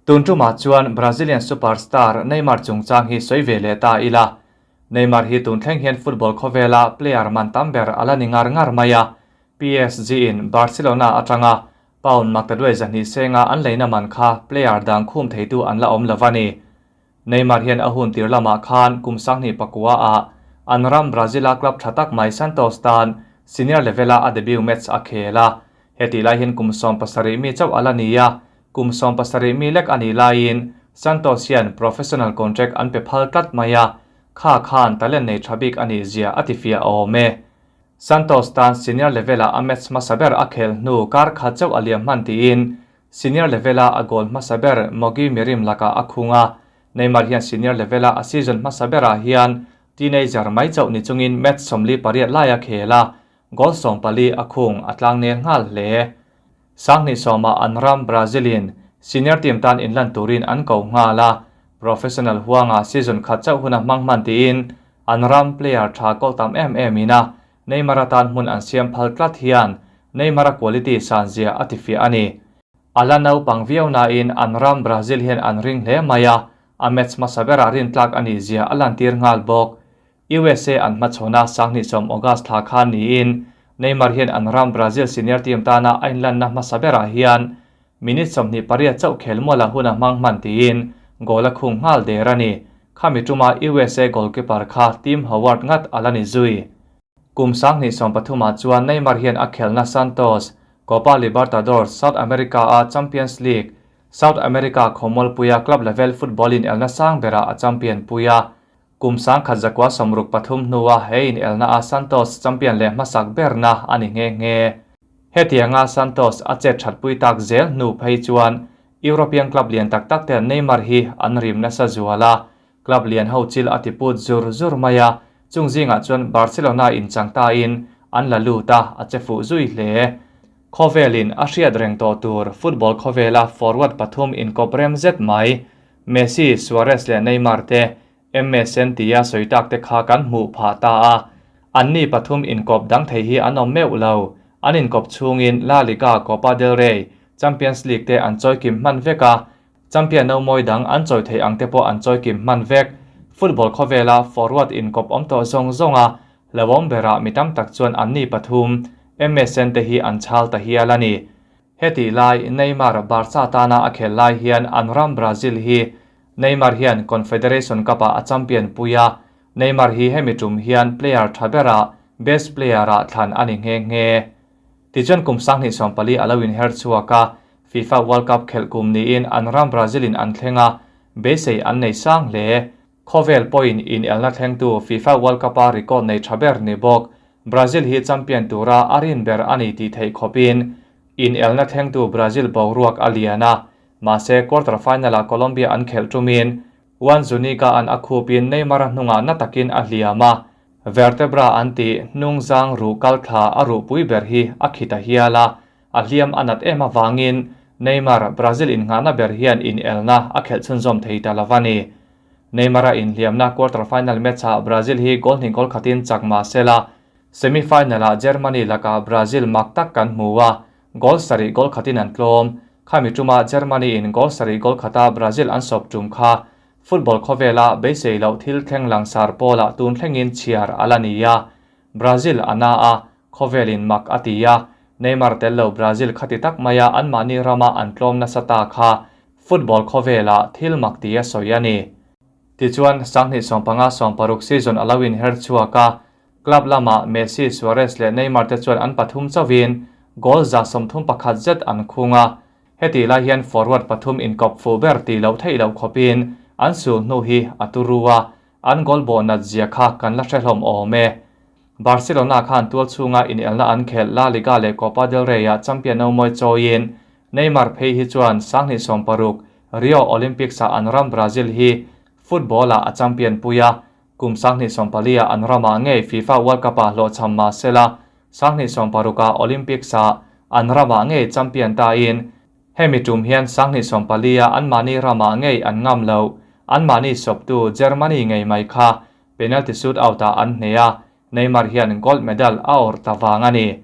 Tun tumah chuan Brazilian superstar Neymar chungchang hi sawi ve leh ta ila. Neymar hi tun thleng hian football khawvela player man tam ber a la ni ngar ngar mai a, PSG in Barcelona atanga pound maktaduai 200 senga an leina man kha player dang khum theitu an la awm lo a ni. Neymar hian a hun tir lamah khan kum 2009 a an ram Brazil-a club tha tak mai Santos tan senior level-a a debut match a khel a. Heti lai hian kum 17 mi chauh a la ni a, kum 17 mi lek a nih laiin Santos hian professional contract an pe phal tlat mai a, kha khan talent nei tha bik a nih zia a ti fiah awm e. Santos tan senior level-a a match hmasa ber a khel hnu kar khat chauh a liam hman tiin senior level-a a goal hmasa ber Mogi Mirim lakah a khung a. Neymar hian senior level-a a season hmasa berah hian teenager mai chauh ni chungin match 48 lai a khel a, goal 14 a khung a tlang nel nghal hle. 2010 an ram Brazil-in senior team tan inlan turin an ko nghal a, professional huanga season khat chauh huna hmang hman tiin an ram player tha kawl tam em em ina Neymar atan hmun an siam phal tlat hian Neymar a quality san zia a ti fiah a ni. A la naupang viau nain an ram Brazil hian an ring hle mai a, a match hmasa berah rin tlak a nih zia a lantir nghal bawk. USA an hmachhawn a 2010 August thla khan niin Neymar hian an ram Brazil senior team tana a inlanna hmasa berah hian minute 28 chauh khel muala huna hmang hman tiin goal a khung nghal der a ni. Khami tuma USA goalkeeper kha Tim Howard ngat a la ni zui. Kum 2030 chuan Neymar hian a khelna Santos, Copa Libertadores, South America a Champions League, South America khawmual puia club level football in elna sang bera a champion puia. Kum 1963 hnuah he in elna a Santos champion leh hmasak berna a ni nghe nghe. Hetianga Santos a chet that pui tak zel hnu phei chuan European club lian tak tak ten Neymar hi an rim nasa zuala. Club lian ho chil a tiput zur zur mai a, chung zingah chuan Barcelona in changta in an la lut a, a che fuh zui hle. Khawvelin a hriat reng tawh tur football khawvela forward pathum inkawp rem zet mai. Messi, Suarez leh Neymar te MSN tia sawi tak te kha kan hmuh phah ta a. An ni pathum inkawp dang thei hi an awm meuh lo. An inkawp chhungin La Liga, Copa del Rey, Champions League te an chawi kim hman vek a. Champion no mawi dang an chawi thei ang te pawh an chawi kim hman vek. Football khawvela forward inkawp awm tawh zawng zawng a, hlauhawm berah mi tam tak chuan an ni pathum MSN te hi an chhal ta hial a ni. Heti lai Neymar Barca tana a khel lai hian an ram Brazil hi Neymar hian Confederation Cup-ah a champion puia. Neymar hi hemi tum hian player tha berah best player-ah thlan a ni nghe nghe. Tichuan kum 2024 a lo inher chhuak a, FIFA World Cup khelh kum niin an ram Brazil-in an thleng a, beisei an nei sang hle. Khawvel pawhin in elna thlengtu FIFA World Cup-a record nei tha ber ni bawk. Brazil hi champion tura a rin ber a ni tih theih khawpin in elna thlengtu Brazil boruak a lian a, mahse quarter final-ah Colombia an khelh tumin Juan Zuniga an a khupin Neymar a hnungah na takin a hliam a, vertebra an ti hnung zang ruh kal thla a ruh pui ber hi a khita hial a, a hliam a nat em awangin Neymar Brazil in nghahna ber hian in elna a khelh chhunzawm thei ta lo a ni. Neymar a inhliamna quarter final match-ah Brazil hi goal hnih goal khatin chak mah sela, semi final-ah Germany lakah Brazil mak tak kan hmu a, goal 7 goal khatin an tlawm. Khami tuma Germany in goal 7 goal khata Brazil an sawp tum kha football khawvela beisei loh thil thleng langsar pawlah tun thlengin chhiar a la ni a. Brazil ana a, khawvelin mak a ti a, Neymar tel lo Brazil khati tak maia an mahni rama an tlawm nasa ta kha football khawvela thil mak ti a sawi a ni. Tichuan 2015-16 season a lo inher chhuak a, club lama Messi, Suarez leh Neymar te chuan an pathum chauhin goal 31 zet an khung a. Heti lai hian forward pathum inkawp fu ber ti lo theih lo khawpin an sul hnu hi a turu a, an goal bawh nat zia kha kan la hre hlawm awm e. Barcelona khan tual chhunga in elna an khel La Liga leh Copa del Rey-ah champion no mawi chawiin Neymar phei hi chuan 2016 Rio Olympics-ah an ram Brazil hi football-ah a champion puia, kum 2024 an ramah ngei FIFA World Cup-ah hlawhchham mah sela, 2016 Olympics-ah an ramah ngei champion ta in hemi tum hian 2024 an mahni ramah ngei an ngam lo, an mahni sawptu Germany ngei mai kha penalty shootout-ah an hne a, Neymar hian gold medal a awrh ta vang a ni.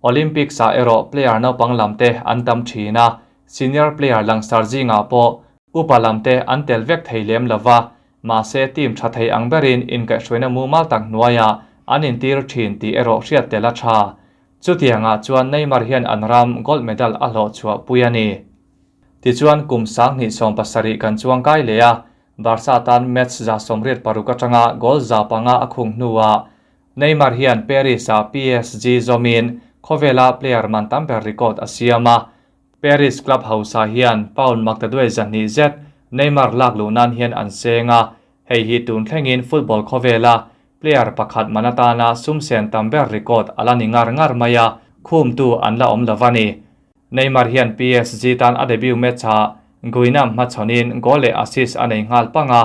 Olympics-ah erawh player naupang lam te an tam thin a, senior player langsar zingah pawh Upa lamte an tel vek thei lem lo va, mahse team tha thei ang berin inkaihhruaina mumal tak hnuaiah an intir thin tih erawh hriat tel a tha. Chutiangah chuan Neymar hian an ram gold medal a hlawh chhuah pui a ni. Tichuan kum 2017 kan chuang kai leh a, Barca tan match 186 atanga goal 500 a khung hnuah Neymar hian Paris-ah PSG zawmin khawvela player man tam ber record a siam a. Paris club hausa hian pound maktaduai 200 zet Neymar lak luh nan hian an seng a, hei hi tun thlengin football khawvela player pakhat man atana sum sen tam ber record a la ni ngar ngar mai a, khumtu an la awm lo a ni. Neymar hian PSG tan a debut match-ah Guingamp hmachhawnin goal leh assist a nei nghal pang a,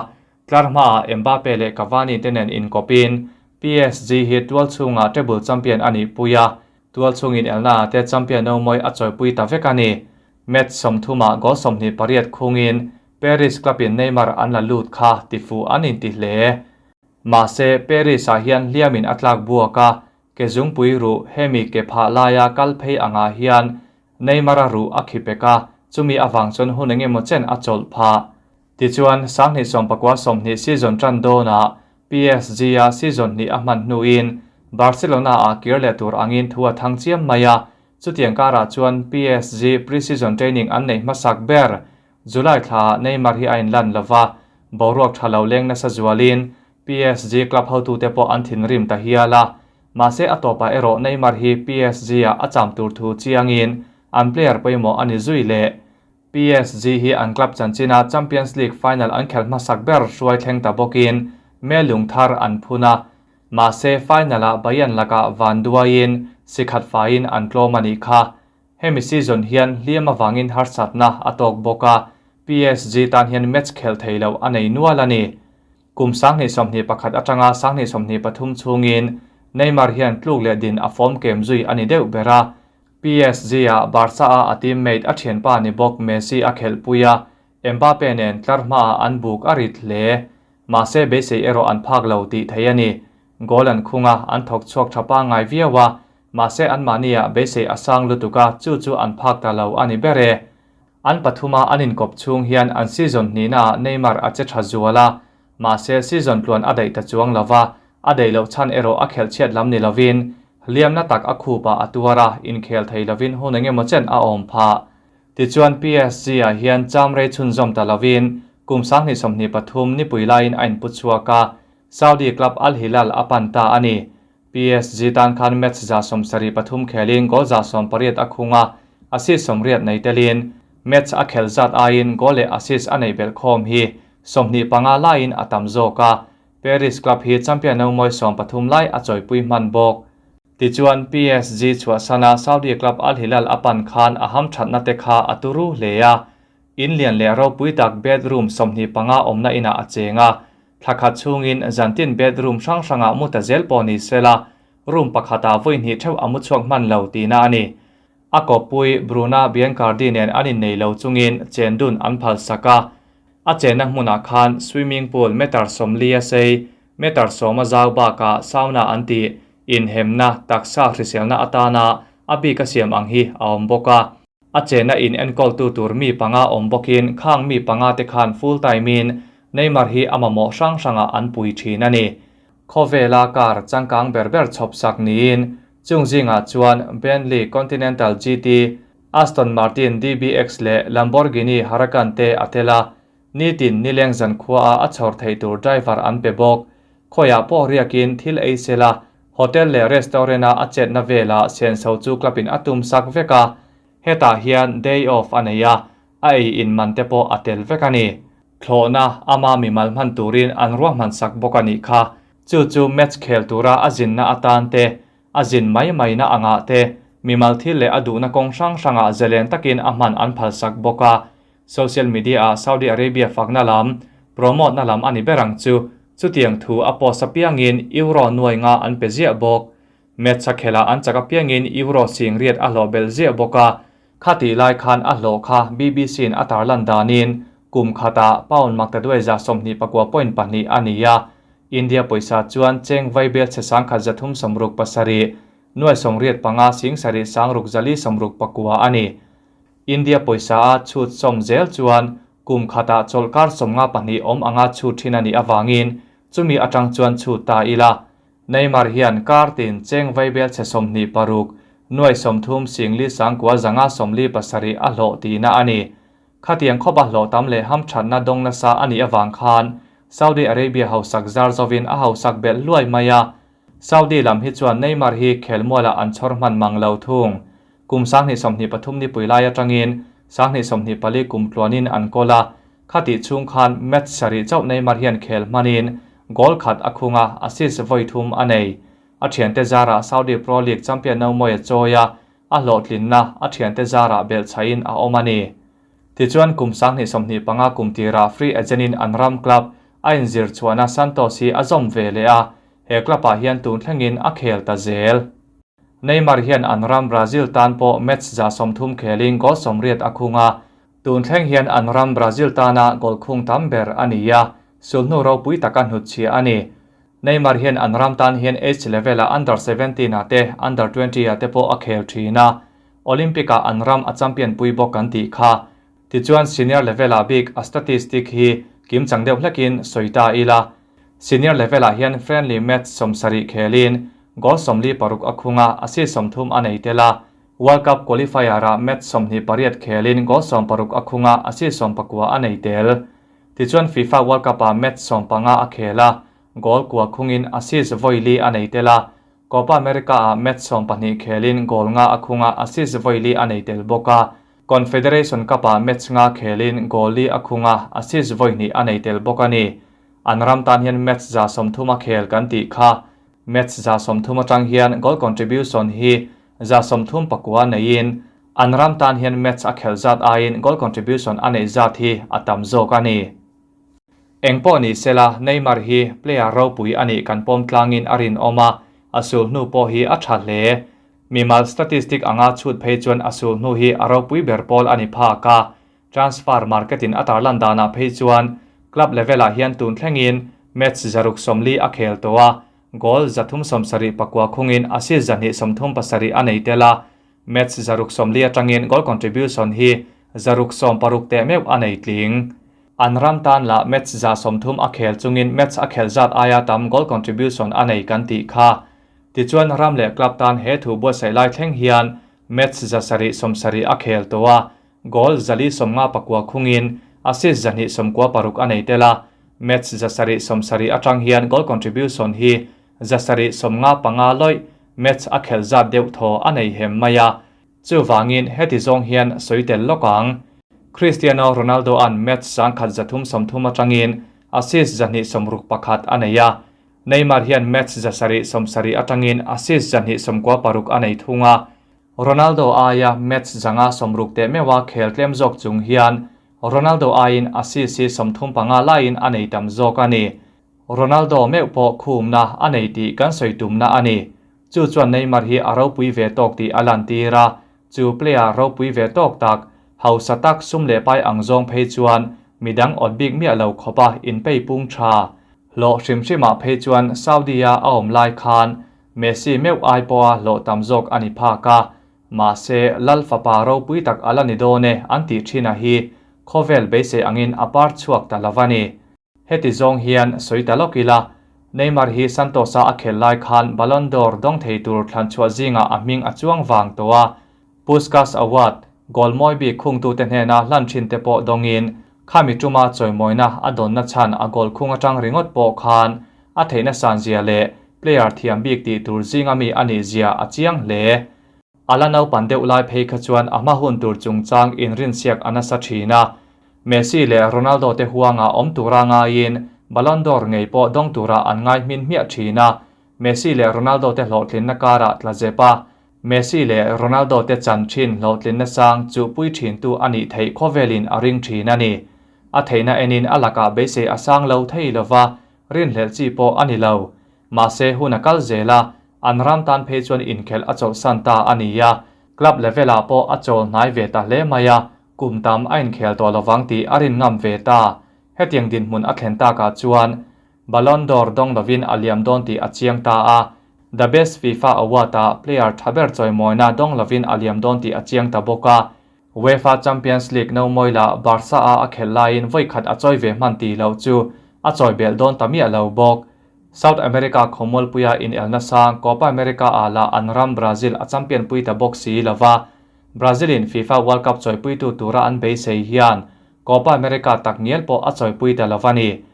tlar hmaah Mbappe leh Cavani te nen inkawpin PSG hi tual chhungah treble champion a nih pui a, tual chhungin elna te champion no mawi a chawipui ta vek a ni. Match 30ah goal 28 khungin Paris club-in Neymar an la lut kha tifuh an inti hle. Mahse, Paris-ah hian hliamin a tlak buak a, ke zungpui ruh hemi ke phah laia kal phei angah hian Neymar-a ruh a khipek a, chumi avang chuan hun engemaw chen a chawlh phah. Tichuan, 2019/20 season tan dawnah PSG-a season hnih a hman hnuin Barcelona-ah kir leh tur angin thu a thang chiam mai a, chutiang karah chuan PSG pre-season training an neih hmasak ber. July thlaah Neymar hi a inlan lo va, boruak tha lo leng nasa zualin PSG club hotute pawh an thinrim ta hial a, mahse a tawpah erawh Neymar hi PSG-ah a cham tur thu chiangin an player pawimawh a ni zui leh. PSG hi an club chanchina Champions League final an khelh hmasak ber hruai thleng ta bawkin melung thar an phun a, mahse final-ah Bayern lakah van duaiin sikhat faiin an tlawm a nih kha. Hemi season hian hliam avangin harsatna a tawk bawk a, PSG tan hian match khelh thei loh a nei nual a ni. Kum 2021 atanga 2023 chhungin Neymar hian tluk leh din a form kem zui a ni deuh ber a, PSG-ah Barca-a a teammate a thianpa ni bawk Messi a khelhpui a, Mbappe nen tlar hmaah an buk a rit hle. Mahse beisei erawh an phak lo tih thei a ni. Goal an khung a, an thawk chhuak tha pangngai viau a, mahse anmahniah beisei a sang lutuk a, chu chu an phak ta lo a ni ber e. An pathuma an inkawp chhung hian an season hnihnaah Neymar a che tha zual a, mahse season tluan a daih ta chuang lo va, a daih loh chhan erawh a khelh chhiat lam ni lovin hliamna tak a khupah a tuar a, inkhel thei lovin hun engemaw chen a awm phah. Tichuan PSG-ah hian cham rei chhunzawm ta lovin kum 2023 nipui laiin a inpu chhuak a, Saudi club Al Hilal a pan ta a ni. PSG tan khan match 73 khelin goal 18 a khung a, assist 80 nei telin match a khelh zat aiin goal leh assist a nei belh khawm hi 25 laiin a tam zawk a, Paris club hi champion no mawi 13 lai a chawipui hman bawk. Tichuan PSG chhuahsana Saudi club Al Hilal a pan khan a ham thatna te kha a turu hle a, in lian leh ropui tak bedroom 25 awmna inah a cheng a, thlakhat chhungin zantin bedroom hrang hrangah mu ta zel pawh ni sela, room pakhatah vawi hnih theuh a mu chhuak hman lo tihna a ni. A kawppui Bruna Biancardi nen an innei lo chungin chendun an phal sak a, a chenna hmunah khan swimming pool meter 40 a sei, meter 10 a zau bakah sauna an tih inhemna taksa hriselna atana a bik a siam ang hi a awm bawk a. A chenna in enkawltu tur mi panga awm bawkin khang mi panga te khan full time in Neymar hi a mamawh hrang hrangah an pui thin a ni. Khawvela car changkang ber ber chhawp sak niin chung zingah chuan Bentley Continental GT, Aston Martin DBX leh Lamborghini Huracan te a tel a, nitin nileng zankhuaah a chhawr theih tur driver an pe bawk. Khawiah pawh riakin thil ei sela, hotel leh restaurant-a a chetna velah senso chu club-in a tum sak vek a, hetah hian day off a nei a, a ei in man te pawh a tel vek a ni. Thlawhna ama mimal hman turin an ruahman sak bawk a nih kha. Chu chu match khel tura a zinna atan te, a zin mai maina angah te, mimal thil leh a duhna kawng hrang hrangah zalen takin a hman an phal sak bawk a. Social media-ah Saudi Arabia fakna lam, promote na lam a ni ber ang chu. Chutiang thu a post apiangin euro nuai nga an pe ziah bawk. Match a khelah an chak apiangin euro 80,000 a hlawh belh ziah bawk a. Khati lai khan a hlawh kha BBC-in a tarlan danin kum khatah pound maktaduai 29.2 a ni a. India pawisa chuan cheng vaibel che 1,367 nuai 85 7,6 6 69 a ni. India pawisa a chhut sawm zel chuan Kum khatah chawlhkar 52 awm anga chhut thin a nih avangin chumi atang chuan chhut ta ila. Neymar hian kar tin cheng vaibel chhe 26, nuai 30 singli sangkua zanga 47 a hlawh tihna a ni. Khatiang khawpa hlawh tam leh hamthatna dawng nasa a nih avang khan Saudi Arabia hausak zar zovin a hausak belh hluai mai a. Saudi lam hi chuan Neymar hi khelmualah an chhawr hman mang lo thung. Kum 2023 nipui lai atangin 2024 kum tluanin an kawl a, khatih chhung khan match sarih chauh Neymar hian khel hmanin goal khat a khung a, assist vawi thum a nei. A thiante zarah Saudi Pro League champion Nomoe a chawi a, a hlawhtlinna a thiante zarah belhchhahin a awm a ni. Tichuan kum 2025 kum tirah free agent in an ram club a inzir chhuahna Santos hi a zawm ve leh a, he club ah hian tun thlengin a khel ta zel. Neymar hian an ram Brazil tan pawh match 130 khelin goal 80 a khung a, tun thleng hian an ram Brazil tana goal khung tam ber a ni a, sulhnu ropui taka hnutchhiah a ni. Neymar hian an ram tan hian age level-a under 17 ah te under 20 ah te pawh a khel thin a, Olympic ah an ram a champion pui bawk kan tih kha. Tichuan senior level ah bik a statistic hi kim chang deuh hlekin sawi ta ila. Senior level ah hian friendly match 70 khelin goal 46 a khung a, assist 30 a nei tel a. World Cup qualifier ah match 28 khelin goal 16 a khung a, assist 19 a nei tel. Tichuan FIFA World Cup ah match 15 a khel a, goal kua khungin assist vawi li a nei tel a. Copa America ah match 12 khelin goal nga a khung a, assist vawi li a nei tel bawk a. Confederation Cup ah match nga khelin goal li a khung a, assist vawi hnih a nei tel bawk a ni. An ram tan hian match 130 a khel kan tih kha. Match 130 atang hian goal contribution hi 139 neiin an ram tan hian match a khel zat aiin goal contribution a nei zat hi a tam zawk a ni. Engpawh ni sela Neymar hi player ropui a nih kan pawm tlangin a rin awm a, a sul hnu pawh hi a tha hle. Mimal statistic anga chhut phei chuan a sul hnu hi a ropui ber pawl a ni phak a. Transfer market in a tarlan danah phei chuan club level ah hian tun thlengin match 140 a khel tawh a, goal 379 khungin assist 237 a nei tel a. Match 140 atangin goal contribution hi 660 teh meuh a nei tling. An ram tan la match 130 a khel chungin match a khel zat aia tam goal contribution a nei kan tih kha. Tichuan ram leh club tan he thu buatsaih lai thleng hian match 770 a khel tawh a, goal 459 khungin assist 296 a nei tel a. Match 770 atang hian goal contribution hi 795 lawih match a khel zat deuh thaw a nei hem mai a. Chuwangin heti zawng hian sawi tel lawk ang. Cristiano Ronaldo an match 130 atangin assist 261 a nei a. Neymar hian match 770 atangin assist 296 a nei thung a. Ronaldo aia match 160 te mewa khel tlem zawk chung hian Ronaldo aiin assist hi 35 laiin a nei tam zawk a ni. Ronaldo meuh pawh khumna a nei tih kan sawi tumna a ni. Chu chuan Neymar hi a ropui ve tawk tih a lan tir a, chu player ropui ve tawk tak, hausa tak sum leh pai ang zawng phei chuan midang awt bik miah lo khawpa in pei pung tha. Hlawh hrim hrimah phei chuan Saudi a a awm lai khan Messi meuh ai pawha hlawh tam zawk a ni phak a, mahse lal fapa ropui tak ala ni dawn e an tih thin a hi khawvel beisei angin a par chhuak ta lo a ni. Heti zawng hian sawi ta lawk ila, Neymar hi Santos a a khel lai khan Ballon d'Or dawng thei tur thlan chhuah zingah a hming a chuang vang tawh a. Puskas Award, goal mawi bik khungtute hnena hlan thin te pawh dawngin khami tuma chawimawina a dawnna chhan a goal khung atang ringawt pawh khan a theihna san zia leh player thiam bik tih tur zinga mi a nih zia a chiang hle. Ala naupan deuh lai phei kha chuan a hma hun tur chungchang inrinsiak a nasa thin a. Messi leh Ronaldo te huanga awm tura ngaiin Ballon d'Or ngei pawh dawng tura an ngai hmin hmiah thin a. Messi leh Ronaldo te hlawhtlinna karah tla zep a. Messi leh Ronaldo te chan thin hlawhtlinna sang chu pui thin tu a nih theih khawvelin a ring thin a ni. A theihna enin a lakah beisei a sang lo thei lova, rinhlelh chi pawh a ni lo. Mahse hun a kal zel a, an ram tan phei chuan inkhelh a chawlhsan ta a ni a. Club level ah pawh a chawl hnai ve ta hle mai a, kum tam a inkhel tawh lovang tih a rin ngam ve ta. Hetiang dinhmun a thlen takah chuan Ballon d'Or dawng lovin a liam dawn tih a chiang ta a. The Best FIFA Award ah player tha ber chawimawina dawng lovin a liam dawn tih a chiang ta bawk a. UEFA Champions League no mawi lah Barca a a khelh laiin vawi khat a chawi ve hman tih loh chu a chawi belh dawn ta miah lo bawk. South America khawmualpuia inelna sang Copa America ah lah an ram Brazil a champion pui ta bawk si lova. Brazil in FIFA World Cup chawipuitu tura an beisei hian Copa America takngial pawh a chawipui ta lova ni.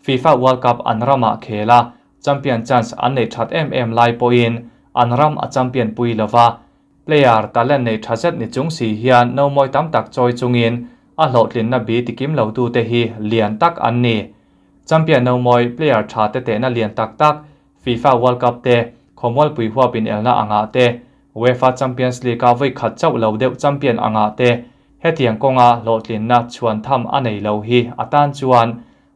FIFA World Cup an ramah khel a, champion chance an neih that em em lai pawhin an ram a champion pui lova. Player talent nei tha zet ni chung si hian no mawi tam tak chawi chungin a hlawhtlinna bi tikim lo tute hi lian tak an ni. Champion no mawi player tha te tehna lian tak tak FIFA World Cup te, khawmualpui huap inelna angah te, UEFA Champions League-a vawi khat chauh lo deuh champion angah te, hetiang kawnga hlawhtlinna chhuan tham a nei lo hi a tan chuan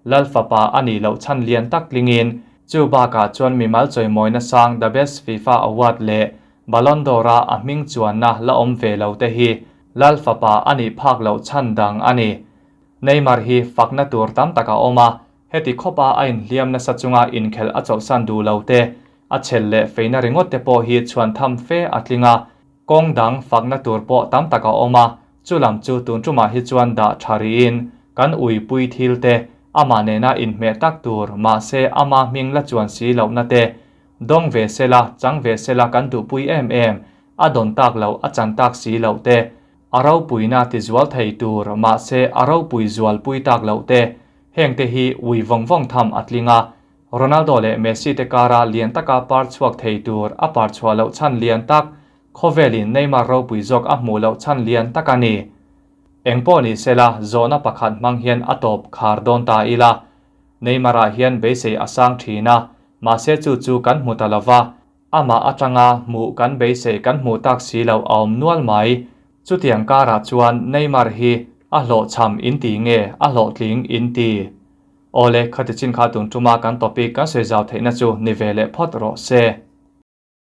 Lal fapa a nih loh chhan lian tak tlingin chu bakah chuan mimal chawimawina sang The Best FIFA Award leh Ballon d'Or-a a hming chuanna la awm ve lo te hi Lal fapa a nih phak loh chhan dang a ni. Neymar hi fakna tur tam tak a awm a, heti khawpa a inhliam nasa chunga inkhelh a chawlhsan duh lo te, a chhel leh feina ringawt te pawh hi chhuan tham fe a tling a, kawng dang fakna tur pawh tam tak a awm a, chu lam chu tun tumah hi chuan dah tha rihin kan uipui thil te amah nena inhmeh tak tur mahse ama hming la chuan si lohna te dawng ve sela chang ve sela kan duhpui em em a dawn tak loh a chan tak si loh te A ropuina ti zual thei tur, mahse a ropui zualpui tak loh te, heng te hi ui vawng vawng tham a tling a. Ronaldo leh Messi te kara lian taka par chhuak thei tur a par chhuah loh chhan lian tak, khawvelin Neymar ropui zawk a hmuh loh chhan lian tak a ni. Engpawh ni sela, zawhna pakhat hmang hian a tawp khar dawn ta ila. Neymar-ah hian beisei a sang thin a, mahse chu chu kan hmu ta lova. Amah atanga hmuh kan beisei kan hmuh tak si loh a awm nual mai. Chutiang karah chuan Neymar hi a hlawhchham in ti nge a hlawhtling in ti? Awle, khati chin kha tun tuma kan topic kan sawi zau theihna chu ni ve leh phawt rawh se.